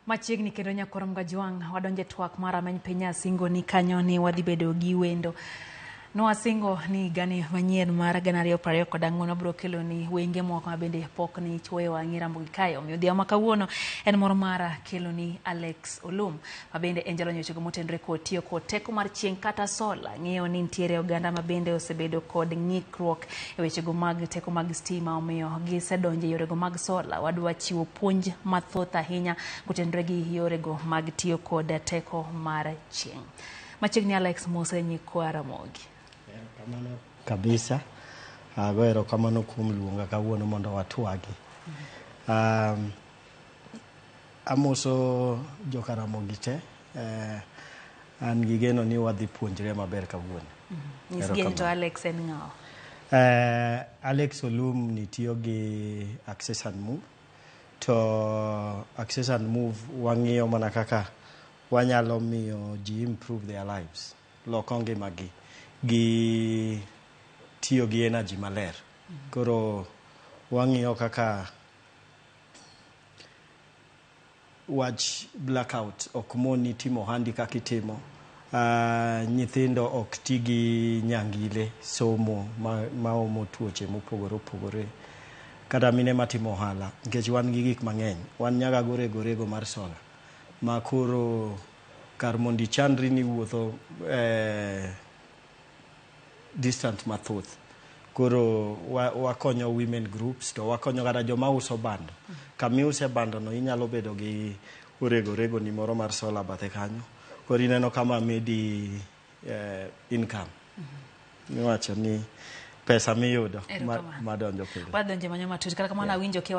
Machiegni kendo nyakwar Mgajwang' wadonje twak mar rameny piny asingo ni kanyo ni wadhi bedo gi wendo. Nwasingo ni higani manyien mar 2024 wabiro kelo ni wenge moko ma bende pok ni chwoyo wang'i Ramogi kae. Omiyo odhiambo ma kawuono en mor mara kelo ni Alex Olum ma bende en jalony wechego motenore kod tiyo kod teko mar chieng' kata sola. Ng'eyo ni nitiere oganda ma bende osebedo kod ng'ikruok e wechego mag teko mag stima, omiyo gisedonjo e yorego mag sola. Wadwa chiwo puonj mathoth ahinya kotenore gi yorego mag tiyo kod teko mar chieng'. Machiegni Alex Mose nyikwa Ramogi. Erokamano kabisa. Ago erokamano kuom luonga kawuono mondo watwagi. Amoso joka Ramogi te. An gi geno ni wadhi puonjre maber kawuono. Nyisgi ni to Alex en ng'awa? Alex Olum ni tiyo gi Access and Move. To Access and Move wang'iyo mana kaka wanyalo miyo ji improve their lives, loko ngimagi gi tiyo gi energy maler. Koro wang'iyo kaka wach blackout ok moni timo ohandi kaka itimo. Nyithindo ok ti gi nyangile somo maomo tuoche mopogore opogore. Kata mine matimo ohala, nikech wan gi gik mang'eny. Wan nyaka go rego rego mar sola. Ma koro kar mondo ichandri ni wuotho distance mathoth. Koro wakonyo women groups to wakonyo kata joma uso bando. Kama iuse bando no inyalo bedo gi orego rego ni moro mar sola bathe kanyo. Koro ineno kama medi income. Miwacho ni pesa miyudo madonjo pile. Wadonje manyo matut kata kamano awinjo kiwacho.